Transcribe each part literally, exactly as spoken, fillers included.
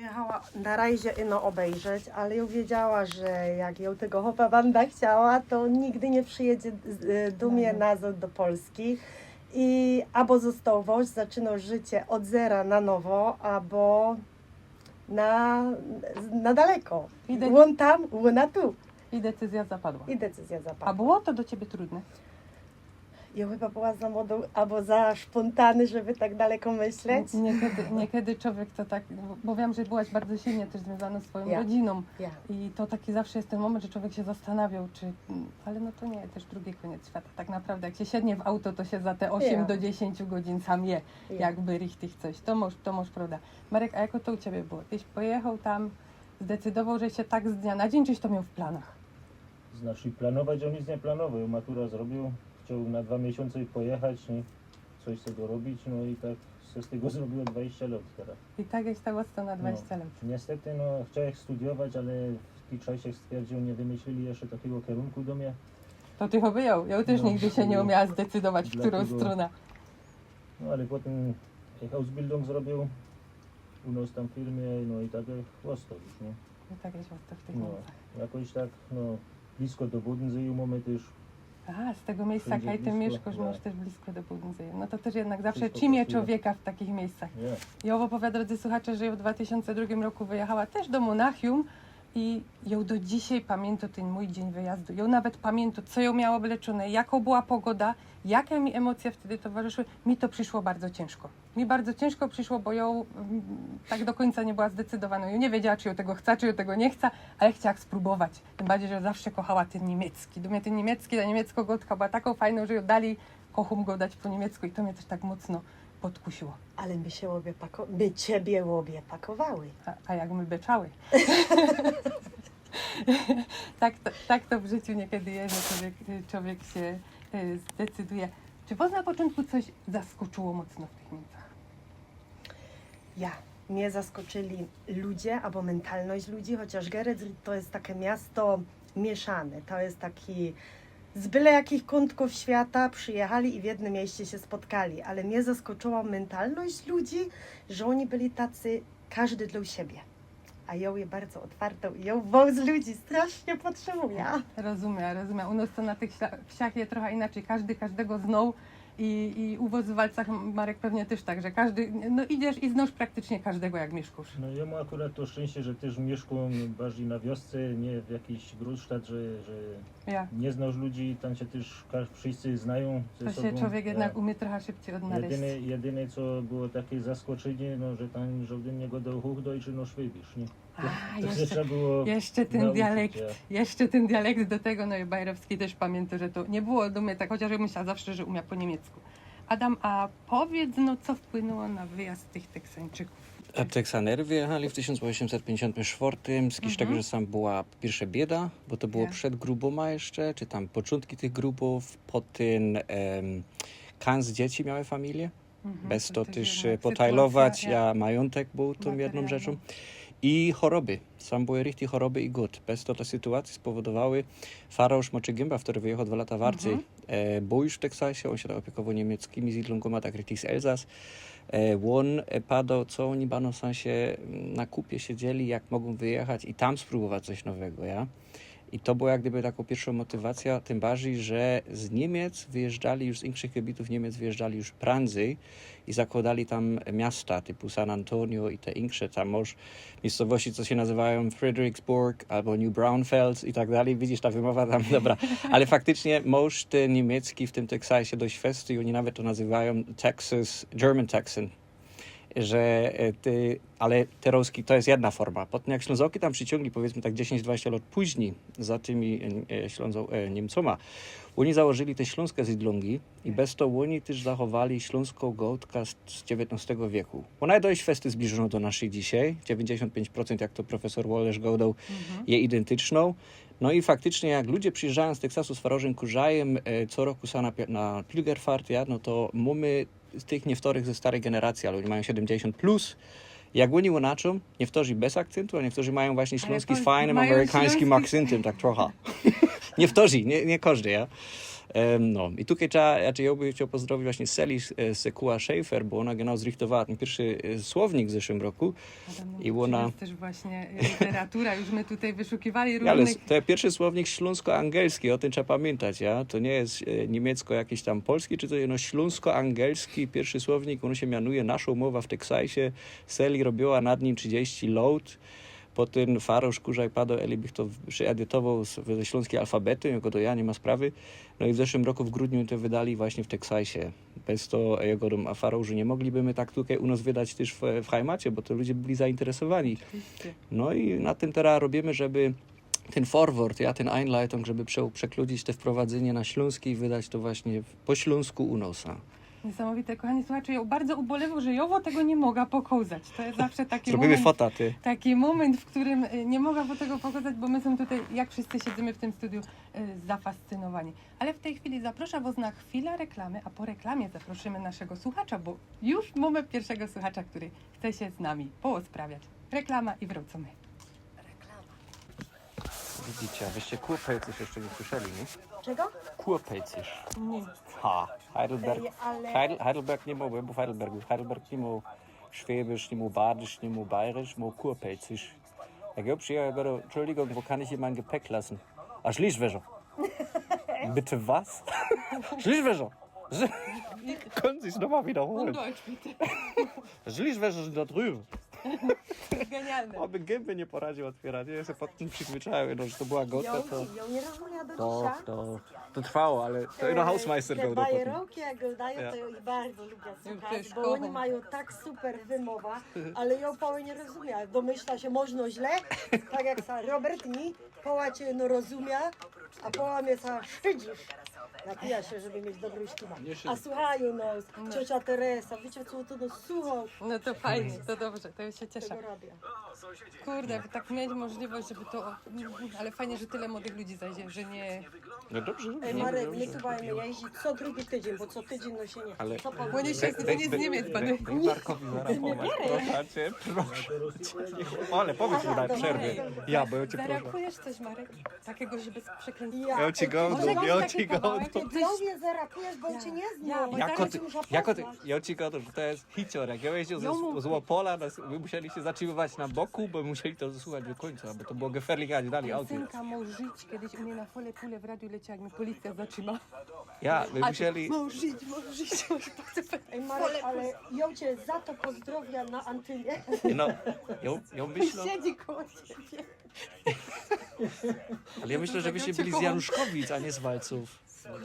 Jechała na rajzie ino ôbejrzeć, ale jŏ wiedziała, że jak jŏ tego chopa banda chciała, to nigdy niy przijedzie z- do mie nazŏd do Polski. I abo zostoł w Ôs, zaczynŏ życie ôd zera na nowŏ, abo na, na daleko. Ide- Ôn tam, ôna tu. I decyzja zapadła. I decyzja A zapadła. było to do ciebie trudne? Jŏ chyba była za młodŏ abo za szpōntany, żeby tak daleko myśleć. Niekiedy, niekiedy człowiek to tak, bo- bo wiem, że byłaś bardzo silnie też związana z swoją Ja. rodziną. Ja. I to taki zawsze jest ten moment, że człowiek się zastanawiał, czy. Ale no to nie, też drugi koniec świata. Tak naprawdę, jak się siednie w auto, to się za te osiem Ja. do dziesięciu godzin sam je, Ja. jakby richtig coś. To masz, to masz prawda. Marek, a jako to u ciebie było? Tyś pojechał tam, zdecydował, że się tak z dnia na dzień, czyś to miał w planach? Znaczy planować on nic nie planował, matura zrobił, chciał na dwa miesiące pojechać, nie? Coś z tego robić, no i tak się z tego zrobiło dwadzieścia lat teraz. I tak jest ta to na dwadzieścia lat. Niestety, no chciałem studiować, ale w tym czasie stwierdził, nie wymyślili jeszcze takiego kierunku do mnie. To ty chyba ją. Ja też No, nigdy się nie no. umiała zdecydować, w którą Dlatego- stronę. No ale potem jak Ausbildung zrobił u nas tam w firmie, no i tak jak ostał już, nie? I tak jest w tych No, Niemcach. jakoś tak, no, blisko do Bodensee mamy też. A, z tego miejsca, Wszędzie kaj ty blisko, mieszkasz, ja. Masz też blisko do Bodensee. No to też jednak zawsze Wszystko trzimie pasuje. Człowieka w takich miejscach. Nie. Ja opowiadam, drodzy słuchacze, że ja w dwa tysiące drugim roku wyjechała też do Monachium i ja do dzisiaj pamiętam ten mój dzień wyjazdu. Ja nawet pamiętam, co ja miała obleczone, jaką była pogoda, jakie mi emocje wtedy towarzyszyły. Mi to przyszło bardzo ciężko. Mi bardzo ciężko przyszło, bo ja mm, tak do końca nie była zdecydowana. Ja nie wiedziała, czy ja tego chcę, czy ja tego nie chcę, ale chciała spróbować. Tym bardziej, że zawsze kochała ten niemiecki. Do mnie ten niemiecki, ta niemiecka godka była taką fajną, że ja dalej kocham godać po niemiecku i to mnie też tak mocno podkusiło. Ale my się obie pako- my ciebie obie pakowały. A, a jak my beczały. Tak to, tak to w życiu niekiedy jest, że człowiek, człowiek się y, zdecyduje. Czy was na początku coś zaskoczyło mocno w tych Niemcach? Ja. Mnie zaskoczyli ludzie, albo mentalność ludzi, chociaż Geretsried to jest takie miasto mieszane. To jest taki z byle jakich kątków świata przyjechali i w jednym mieście się spotkali, ale mnie zaskoczyła mentalność ludzi, że oni byli tacy, każdy dla siebie. A ja je bardzo otwartą i ja was ludzi strasznie potrzebuję. Rozumiem, rozumiem. U nas to na tych wsia- wsiach jest trochę inaczej. Każdy każdego znał i, i u was w Walcach, Marek, pewnie też tak, że każdy, no idziesz i znasz praktycznie każdego, jak mieszkasz. No ja mam akurat to szczęście, że też mieszkam bardziej na wiosce, nie w jakiś Großstadt, że, że Ja. nie znasz ludzi, tam się też ka- wszyscy znają ze To sobą. się człowiek Ja- jednak umie trochę szybciej odnaleźć. Jedyne, jedyne co było takie zaskoczenie, no, że tam żaden nie gadał Hochdeutsch, no Schwäbisch, nie? A, To się jeszcze, trzeba było jeszcze ten nauczyć, dialekt, ja. Jeszcze ten dialekt do tego, no i Bajrowski też pamiętam, że to nie było do mnie tak, chociaż ja myślała zawsze, że umiem po niemiecku. Adam, a powiedz, no co wpłynęło na wyjazd tych Teksańczyków? A Teksanery wyjechali w tysiąc osiemset pięćdziesiątym czwartym, z Mhm. tego, że sam była pierwsza bieda, bo to było Ja. przed gruboma jeszcze, czy tam początki tych grubów, potem em, kans dzieci miały familię. Mhm, Bez to, też jednak e, potajlować, sytuacja, ja majątek był tą jedną materialna. rzeczą. I choroby. Sam były richtig choroby i głód. Bez to te sytuacje spowodowały, Farao Szmoczygimba, który wyjechał dwa lata warcy, Mhm. e, był już w Teksasie, on się tam opiekował niemieckimi zidlungoma, tak richtig z Elzas. E, on e, padał, co oni bano sam się mm, na kupie siedzieli, jak mogą wyjechać i tam spróbować coś nowego, ja? I to było jak gdyby taką pierwszą motywacja, tym bardziej, że z Niemiec wyjeżdżali już, z inkszych gebietów Niemiec wyjeżdżali już prędzej i zakładali tam miasta typu San Antonio i te insze, tam może miejscowości, co się nazywają Fredericksburg albo New Braunfels i tak dalej. Widzisz, ta wymowa tam, dobra. Ale faktycznie może te niemiecki w tym Teksasie dość festy i oni nawet to nazywają Texas, German Texan. Że e, ty, ale te Ruski to jest jedna forma. Potem jak Ślązoki tam przyciągli, powiedzmy tak dziesięć dwadzieścia lat później za tymi e, Ślązo, e, Niemcoma, oni założyli te śląskie zydlągi i bez to oni też zachowali śląską gałdkę z, z dziewiętnastego wieku. Ona jest dość festy zbliżona do naszej dzisiaj. Dziewięćdziesiąt pięć procent, jak to profesor Walerz gałdał, je identyczną. No i faktycznie jak ludzie przyjeżdżają z Teksasu z Farożem Kurzajem e, co roku sa na, pi- na Pilgerfahrt, ja, no to mamy z tych niektórych ze starej generacji, ale oni mają siedemdziesiąt plus. Jak oni łonaczą, niektórzy bez akcentu, a niektórzy mają właśnie Ale śląski z po- fajnym mają amerykańskim śląski- akcentem, tak trochę. Niektórzy, nie, nie każdy, ja. Em, no i tukej trzeba, znaczy jŏ bych chcioł pozdrowić właśnie Sally, e, Sekuła-Schaefer, bo ôna genau zrychtowała tyn piyrszy, e, słownik w zeszłym roku. Wiadomo, I ôna teraz też właśnie, e, literatura, już my tutaj wyszukiwali Ja, ale różnych. To jest piyrszy słownik ślōnsko-angielski, ô tym trzeba pamiyntać, ja? To niy jest, e, niymiecko jakiś tam polski czy coś, no ślōnsko-angielski, piyrszy słownik, ôn sie mianuje Naszŏ mowa w Teksasie. Sally robiyła nad nim trzidziści lot. Potym Farŏ Szkurzak padoł, Eli bych to przyedytowoł z, ze ślōnskij alfabety, jako to ja, niy ma sprawy. No i w zeszłym roku w grudniu to wydali właśnie w Teksasie. Bez to, jak gŏdōm, a Farŏ, że niy mogliby my tak tukej u nŏs wydać tyż w, w Heimacie, bo to ludzie byli zainteresowani. Oczywiście. No i na tym teraz robiymy, żeby tyn forward, ja, tyn Einleitung, żeby prze-, przekludzić te wprowadzynie na ślōnski i wydać to właśnie po ślōnsku u nŏsa. Niesamowite, kochani słuchacze, jŏ bardzo ubolewōm, że jŏ tego niy moga pokozać. To jest zawsze taki Zrobiymy moment, fota, ty. taki moment, w którym, e, niy moga tego pokozać, bo my sōm tutaj, jak wszyscy siedzymy w tym studiu, e, zafascynowani. Ale w tej chwili zaprŏszã wŏs na chwila reklamy, a po reklamie zaprosimy naszego słuchacza, bo już mōmy piyrszego słuchacza, który chce sie z nami poosprawiać. Reklama i wrōcōmy. Widzicie, a wyście Kurpelcysz jeszcze niy słyszeli, niy? Czego? Kurpelcysz. Niy. Ha, Heidelberg. Ej, ale- Heidel-, Heidelberg niy było, bo jŏ bōł w Heidelbergu. Heidelberg niy miał Schwäbisch, niy miał Badisch, niy miał Bayerisch, miał Kurpelcysz. Jak jŏ przijechał, jŏ gŏdōm, Entschuldigung, wo kann ich hier mein Gepäck lassen? A Schlieswäscher. Bitte was? Schlieswäscher. Können Sie es nochmal wiederholen? Deutsch, bitte. Schlieswäscher sind da drüben. Genialne. Ôby gymby niy poradził ôtwierać, jŏ sie pod tym przizwyczaił, no, że to była gota, Jo, to... jo niy rozumiyã do To, dzisiej. to, to trwało, ale to ino Hausmeister Te gŏdŏł potym. bajerokij, jak gŏdajōm, Ja. To i bardzo lubiã słuchać, też bo ôni kocham. Mają tak super wymowa, ale jŏ połowy niy rozumia. Domyśla sie, możno źle, tak jak sa Robert niy, połowa cie no rozumia, a połowa mie sa szydzisz. Napija sie, żeby mieć dobrōm ślimã. A słuchają no, ciocia Teresa, wiycie co, to no słuchał No to fajnie, to dobrze, to jŏ sie cieszã. tego radia. Kurde, tak mieć możliwość, żeby to... Ale fajnie, że tyle młodych ludzi zajdzie, że niy... No dobrze, dobrze. Ej, Marek, my tu mamy jeździć co drugi tydziyń, bo co tydziyń no sie niy... Ale- Co pan... Bo niy się, to niy z Niymiec, panie. Dej Markowi zarapować, proszã ciã, proszã ciã. Niech, ale powiedz mu na przerwie. Ja, bo jŏ ciã proszã. Zarakujesz coś, Marek? Takiego, żeby z przekleństwa. Ja. Jŏ ci gŏdōm, Możemy jŏ taki ci kawałek? gŏdōm. Ty do mie zarakujesz, bo cię niy znajã. Ja, bo Jako zaraz ty, muszę jako ty, poznać. Jŏ ci gŏdōm, że to je hiciorek. Jŏ jeździł ze, Jŏ mu- z Ôpola, nas, my musieli sie zatrzimywać na boku, bo musieli to słuchać do kōńca, bo to było gefährlich jechać dalij autym. Piosenka „Możesz żyć” kiedyś u mie na Fale Pule w radiu lecia, jak mie policja zatrzima. Ja, my A musieli... „Możesz żyć, możesz żyć”, to chcę powiedzieć. Ej, Marek, ale jŏ cię za to pozdrowiã na antynie. No, jŏ, jŏ myślã, Siedzi koło ciebie. ale jŏ myślã, że wy sie byli z Januszkowic, a niy z Walcōw.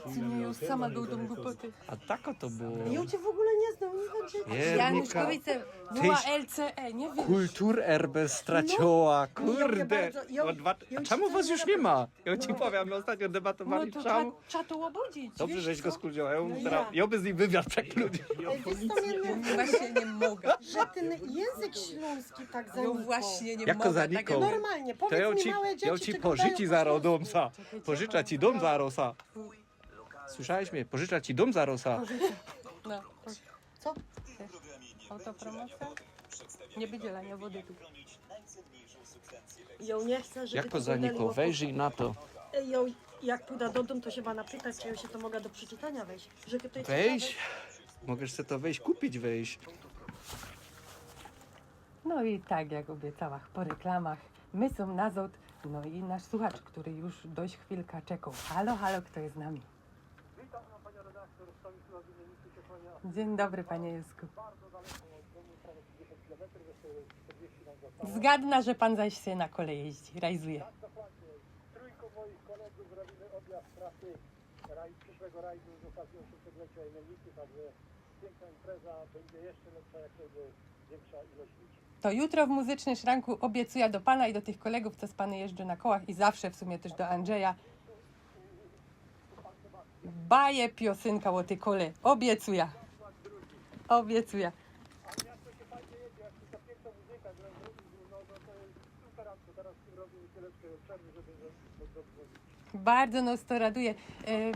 Niy, jŏ sama gŏdōm głupoty. A tako to było. Jŏ cię w ogóle niy znajã, niy wiym, gdzie... Piernika. Januszkowice, była L C E, niy wiym. Kulturerbe stracioła, No, kurde. bardzo, jŏ- Od dwa- jŏ A czemu ci was już zaraz niy ma? Jŏ ci powiym, my ôstatnio No debatowali, to czemu? trzeba, trzeba to ôbudzić. Dobrze, Wiesz żeś go co? skludziła, jŏ mu No teraz, ja. jŏ by z nim wywiad przekludził. Ej, wiesz co, mie- Właśnie niy mogã. że tyn jynzyk ślōnski tak No zaniknōł. właśnie niy Jak mogã. to zaniknōł? Normalnie, To powiedz jŏ mi, ci, małe jŏ dzieci, ci czy pożyczi gadają za po ślōnsku? Rodomsa. Pożyczã ci dōm za Rosa. Słyszałeś mie? Pożyczã ci dōm za Rosa. No. Co? Autopromocja? Niy wydzielajcie wody tu. Jŏ niy chcã, żeby Jak to ty gŏdali zanikło? głupoty. Wejrzyj na to. Ej, jŏ, jak pōdã do dōm, to sie pana pytać, czy jŏ sie to moga do przeczytaniŏ wejś. Że to jest Wejś? ciekawe. Możesz se to wejś kupić, wejś. No i tak jak ôbiecałach po reklamach, my sōm nazŏd. No i nasz słuchacz, kery już dość chwilka czekŏł. Halo, halo, fto je z nami? Dzień dobry, panie Józku. Zgadnã, że pan zaś se na kole jeździ, rajzuje. Trójką moich kolegów robimy objazd trasy raj, przyszłego rajdu z okazji osiemset-lecia Jemenicy, także piękna impreza, będzie jeszcze lepsza, jak będzie większa ilość ludzi. To jutro w muzycznym szranku ôbiecujã do pana i do tych kolegōw, co z panym jeżdżã na kołach i zawsze w sumie tyż do Andrzeja. Baje piosynka ô tyj kole. Ôbiecujã. Ôbiecujã. Ale jak to się fajnie jedzie, jak się ta piękna muzyka gra z drugim, no, no to jest super, a to teraz w tym roku chwileczkę przerwy, żeby, żeby, żeby, żeby Bardzo nas to raduje. E,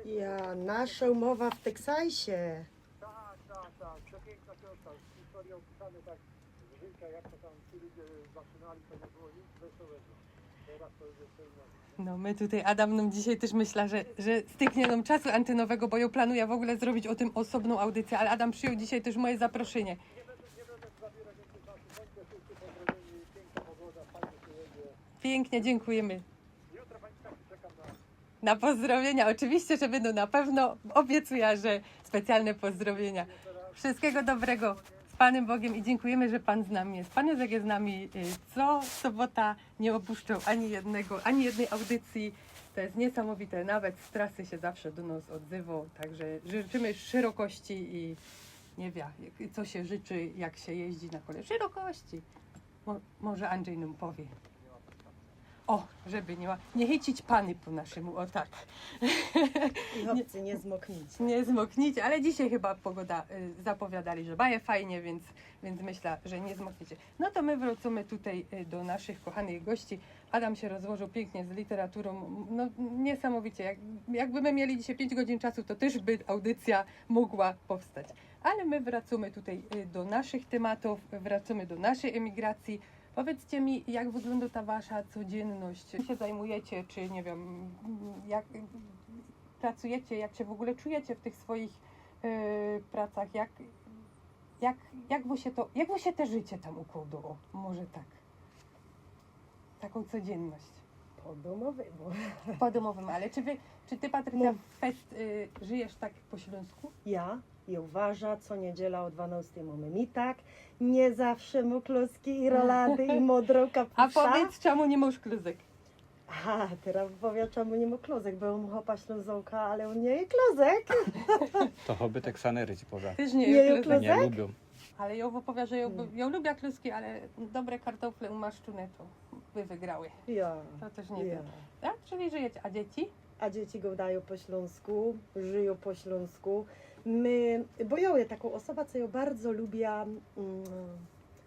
Ja, nasza umowa w Teksasie. Tak, tak, tak. Przepiękna książka. Historia opisane tak z życia, jak to tam ci ludzie zaczynali, to nie było nic wesołego. Teraz to już jest co innego. No my tutaj, Adam nōm dzisiej tyż myśla, że, że styknie nōm czasu antenowego, bo jŏ planuja w ogōle zrobić ô tym ôsobnõ audycyjõ, ale Adam przijōł dzisiej tyż moje zaproszynie. Nie będę, nie będę zabierać więcej czasu. Bądźcie wszyscy pozdrowieni. Piękna pogoda, fajnie się jedzie. Pięknie, dziękujemy. Jutro Państwa czekam na Na pozdrowienia, oczywiście, że bydōm na pewno. Ôbiecuja, że specjalne pozdrowienia. Wszystkigo dobrego. Z Panym Bogiem i dziękujemy, że Pan z nami jest. Pan Józef jest z nami y, co sobota, nie ôpuszczōł ani jednego, ani jednej audycji. To jest niesamowite, nawet z trasy się zawsze do nas odzywoł. Także życzymy szerokości i nie wiem, co się życzy, jak się jeździ na kole. Szerokości. Mo, może Andrzej nam powie. O, żeby nie, ma- nie chycić pani po naszemu, o tak. I chłopcy, nie zmoknijcie. Nie zmoknijcie, ale dzisiaj chyba pogoda y, zapowiadali, że baje fajnie, więc, więc myślę, że nie zmokniecie. No to my wrócimy tutaj y, do naszych kochanych gości. Adam się rozłożył pięknie z literaturą. No niesamowicie. Jak, jakby my mieli dzisiaj pięć godzin czasu, to też by audycja mogła powstać. Ale my wracamy tutaj y, do naszych tematów, wracamy do naszej emigracji. Powiedzcie mi, jak wygląda ta wasza codzienność? Czym się zajmujecie, czy nie wiem, jak pracujecie, jak się w ogóle czujecie w tych swoich e, pracach, jak, jak, jak, wy się to, jak wy się te życie tam układało? Może tak. Taką codzienność. Po domowemu. Po domowym, ale czy wy, czy ty, Patrycja, fest y, żyjesz tak po śląsku? Ja, ja uważa, co niedziela o dwanastej mamy mitak. Nie zawsze mu kluski i rolady i modrą A kapustę. Powiedz, czemu nie masz kluzek? A, teraz powiem, czemu nie ma kluzek, bo ja mam chłopa Ślązoka, ale on nie je kluzek. To choby te ksanery ci powiem. Też nie Nie jest jest kluzek. Nie Kluzek? lubią. Ale ja opowiadam, że ja, ja lubię kluzki, ale dobre kartofle umarszczone to by wygrały. Ja. To też nie Ja. wiem. Tak? Czyli żyjecie, a dzieci? A dzieci gadają po śląsku, żyją po śląsku. My, bo ja jestem taką osobą, co ja bardzo lubię mm,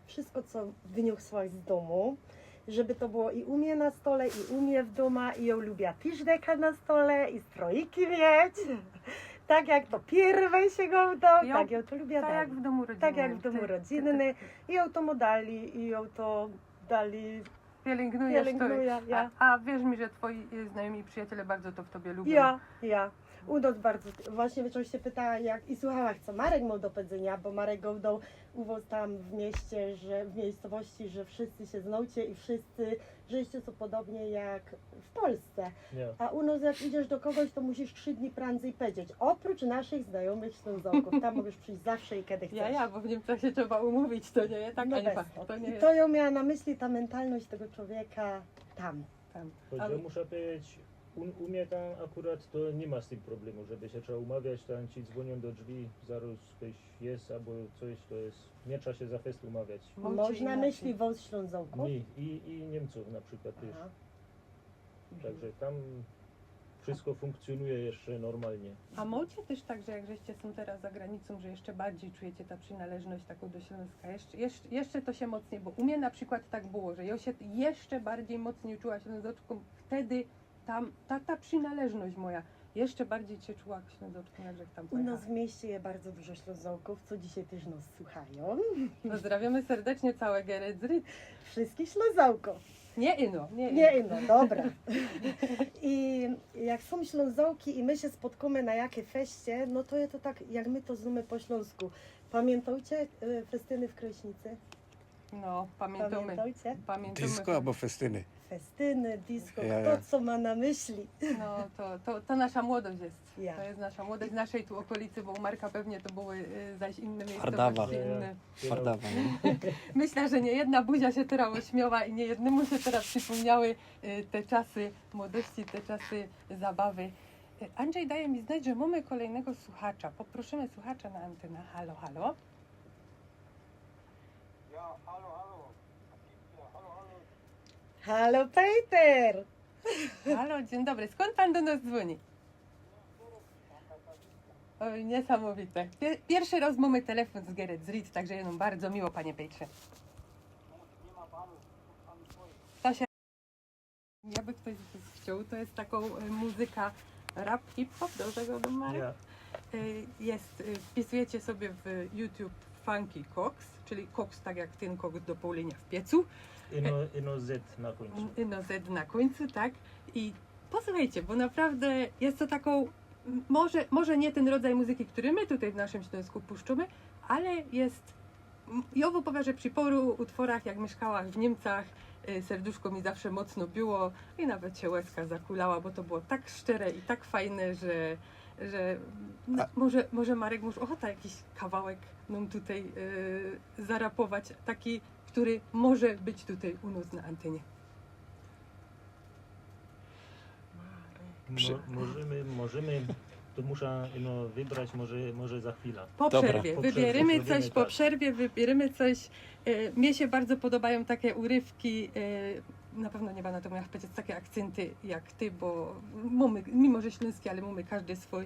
wszystko, co wyniosłaś z domu. Żeby to było i u mnie na stole, i u mnie w domu, i ja lubię piżdeka na stole, i stroiki mieć. Tak jak to pierwej się gadało, Ja- tak ja to lubię Tak dalej. Jak w domu rodzinnym. Tak jak w domu Ty- rodzinnym. I ja to mu dali, i ja to dali Pielęgnujesz to. Pielęgnuję, ja. A, a wierz mi, że twoi y, znajomi i przyjaciele bardzo to w tobie lubią. Ja, ja. U nas bardzo. Właśnie wieczorem się pytała jak, i słuchała, co Marek miał do powiedzenia, bo Marek gādał u was tam w mieście, że w miejscowości, że wszyscy się znajecie i wszyscy żyjecie co podobnie jak w Polsce. Nie. A u nas jak idziesz do kogoś, to musisz trzy dni prędzej powiedzieć. Oprócz naszych znajomych Ślązoków. Tam możesz przyjść zawsze i kiedy chcesz. Ja, ja, bo w Niemczech się trzeba umówić, to nie jest tak, No a nie bez fakt. to. To nie I jest. To ja miała na myśli ta mentalność tego człowieka tam. Tam. Choć Ale- ja muszę powiedzieć, u, u mnie tam akurat to nie ma z tym problemu, żeby się trzeba umawiać, tam ci dzwonią do drzwi, zaraz ktoś jest albo coś, to jest, nie trzeba się za fest umawiać. Mąci Można inaczej. Myśli was Ślązoków? Mi i, i Niemców na przykład też. Aha. Także tam wszystko funkcjonuje jeszcze normalnie. A macie też tak, że jak żeście są teraz za granicą, że jeszcze bardziej czujecie ta przynależność taką do Śląska? Jeszcze, jeszcze, jeszcze to się mocniej, bo u mnie na przykład tak było, że ja się jeszcze bardziej mocniej czuła Ślązoczką wtedy, tam, ta, ta przynależność moja, jeszcze bardziej się czuła Ślązoczką, jak żech tam U pojechała. nas w mieście jest bardzo dużo Ślązoków, co dzisiaj też nas słuchają. Pozdrawiamy serdecznie całe Geretsried. Wszystkich Ślązoków. Nie ino, nie ino. Nie, no dobra. I jak są Ślązoki i my się spotkamy na jakie feście, no to jest to tak, jak my to znamy po śląsku. Pamiętacie y, festyny w Kraśnicy? No, pamiętamy. Pamiętacie? Pamiętamy. Disco albo festyny. Festyny, disco, Ja, kto ja. Co ma na myśli? No, to, to, to nasza młodość jest. Ja. To jest nasza młodość z naszej tu okolicy, bo u Marka pewnie to były y, zaś inne miejsca. Wardawa. Inne. Wardawa, nie? Myślę, że nie jedna buzia się teraz uśmiała i nie jednemu się teraz przypomniały y, te czasy młodości, te czasy zabawy. Y, Andrzej daje mi znać, że mamy kolejnego słuchacza. Poprosimy słuchacza na antenę. Halo, halo. Ja, halo, halo. Halo, halo. Halo Peter! Halo, dzień dobry. Skąd pan do nas dzwoni? Oj, niesamowite. Pier- Pierwszy raz mamy telefon z Geretsried, także jest nam bardzo miło, panie Pejtrze. To się... Jakby ktoś z was chciał, to jest taką y, muzyka Rap, hip-hop, dobrze gŏdōm, Marek? Ja. Y, Jest, y, wpisujecie sobie w YouTube Funky Koks, czyli koks tak jak tyn koks do pŏłlynia w piecu. Ino, ino Z na kōńcu. Ino Z na kōńcu, tak? I posłuchajcie, bo naprawdę jest to taką, m- może, może nie ten rodzaj muzyki, który my tutaj w naszym Śląsku puszczōmy, ale jest. m- Jŏ wōm powiym, że przi pŏru utworach, jak miyszkała w Niymcach, y, serduszko mi zawsze mocno biło i nawet sie łezka zakulała, bo to było tak szczere i tak fajne, że, że no, A- może, może Marek, masz ochota jakiś kawałek nam tutaj y, zarapować, taki, który może być tutaj u nas na antenie. Mo, możymy, możymy. To muszã ino wybrać, może, może za chwila. Po Dobra. przerwie. Po Wybierymy przerwie coś, zrobimy po tak. Przerwie wybierymy coś. E, Mie sie bardzo podobajōm take urywki. E, na pewno niy byda na to mioła powiedzieć take akcynty jak ty, bo mōmy, mimo że ślōnski, ale mōmy, kŏżdy swōj.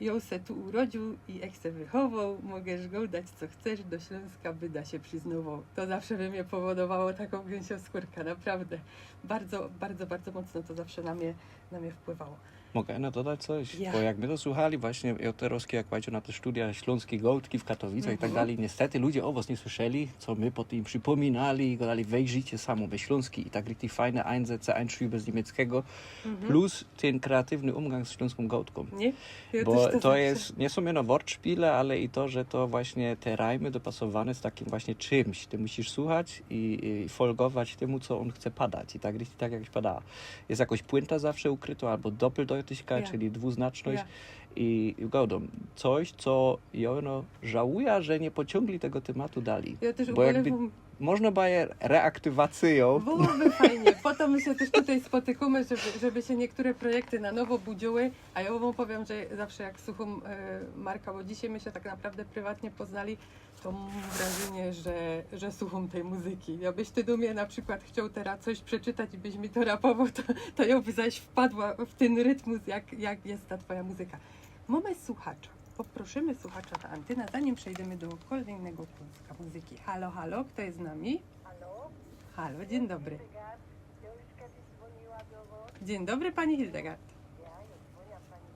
Jŏ se tu urodziōł i jŏ se wychowoł, możesz gŏdać co chcesz, do Ślōnska byda sie przyznŏwoł. To zawsze we mie powodowało takõ gynsiõ skōrkã, naprawdę. Bardzo, bardzo, bardzo mocno to zawsze na mie, na mie wpływało. Mogę no dodać coś? Ja. Bo jak my to słuchali właśnie, i od te rok, jak pojdziecie na te studia Śląskiej Gałdki w Katowicach i tak Mhm. dalej, niestety ludzie o was nie słyszeli, co my po tym przypominali i gadali, wejrzyjcie samo we Śląski i tak richtig fajne Einsätze, Einschübe z niemieckiego, Mhm. plus ten kreatywny umgang z Śląską Gałdką. Nie? Ja Bo też to, zawsze- jest, nie są jedno Wortspiele, ale i to, że to właśnie te rajmy dopasowane z takim właśnie czymś. Ty musisz słuchać i, i folgować temu, co on chce padać. I tak, richtig tak jakoś padała. Jest jakoś puenta zawsze ukryta, albo doppeldeutigkeit, Ja. czyli dwuznaczność. Ja. I, i gałdōm coś, co ja no, żałuję, że nie pociągli tego tematu dalej. Ja też Bo jakby ubolewam. Można by je reaktywacją. Byłoby fajnie. Po to my się też tutaj spotykamy, żeby, żeby się niektóre projekty na nowo budziły. A ja wam powiem, że zawsze jak słucham e, Marka, bo dzisiaj my się tak naprawdę prywatnie poznali, to mam wrażenie, że, że słucham tej muzyki. Jakbyś ty do mnie na przykład chciał teraz coś przeczytać i byś mi to rapował, to, to ja by zaś wpadła w ten rytmus, jak, jak jest ta twoja muzyka. Mamy słuchacza. Poprosimy słuchacza na antenę, zanim przejdziemy do kolejnego kącka muzyki. Halo, halo, kto jest z nami? Halo, Halo, dzień dobry. Hildegard. Ja już kiedyś dzwoniła do was. Dzień dobry, pani Hildegard. Ja, ja dzwonię pani.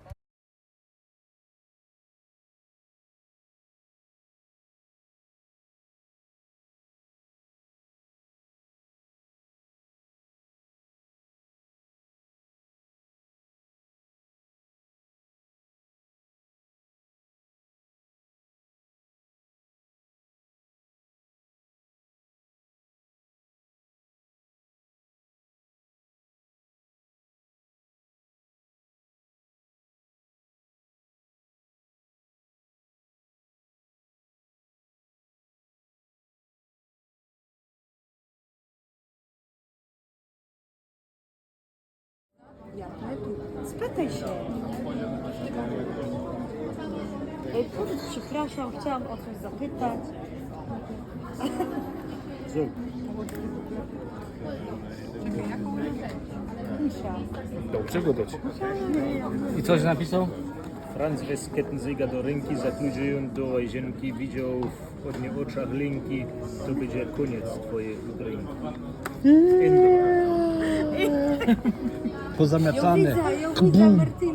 Jak my tu? Spytaj się. Ej, powiedz, przepraszam, chciałam o coś zapytać. Misia. Dobrze gŏdać. I coś napisał? Franz wez kettenzegar do rynki, zakluczył do łazienki, widzioł w odnie oczach lynki, to bydzie kōniec twojej Ukrainki. Pozamiatane. Ja widzę, ja widzę, Martin.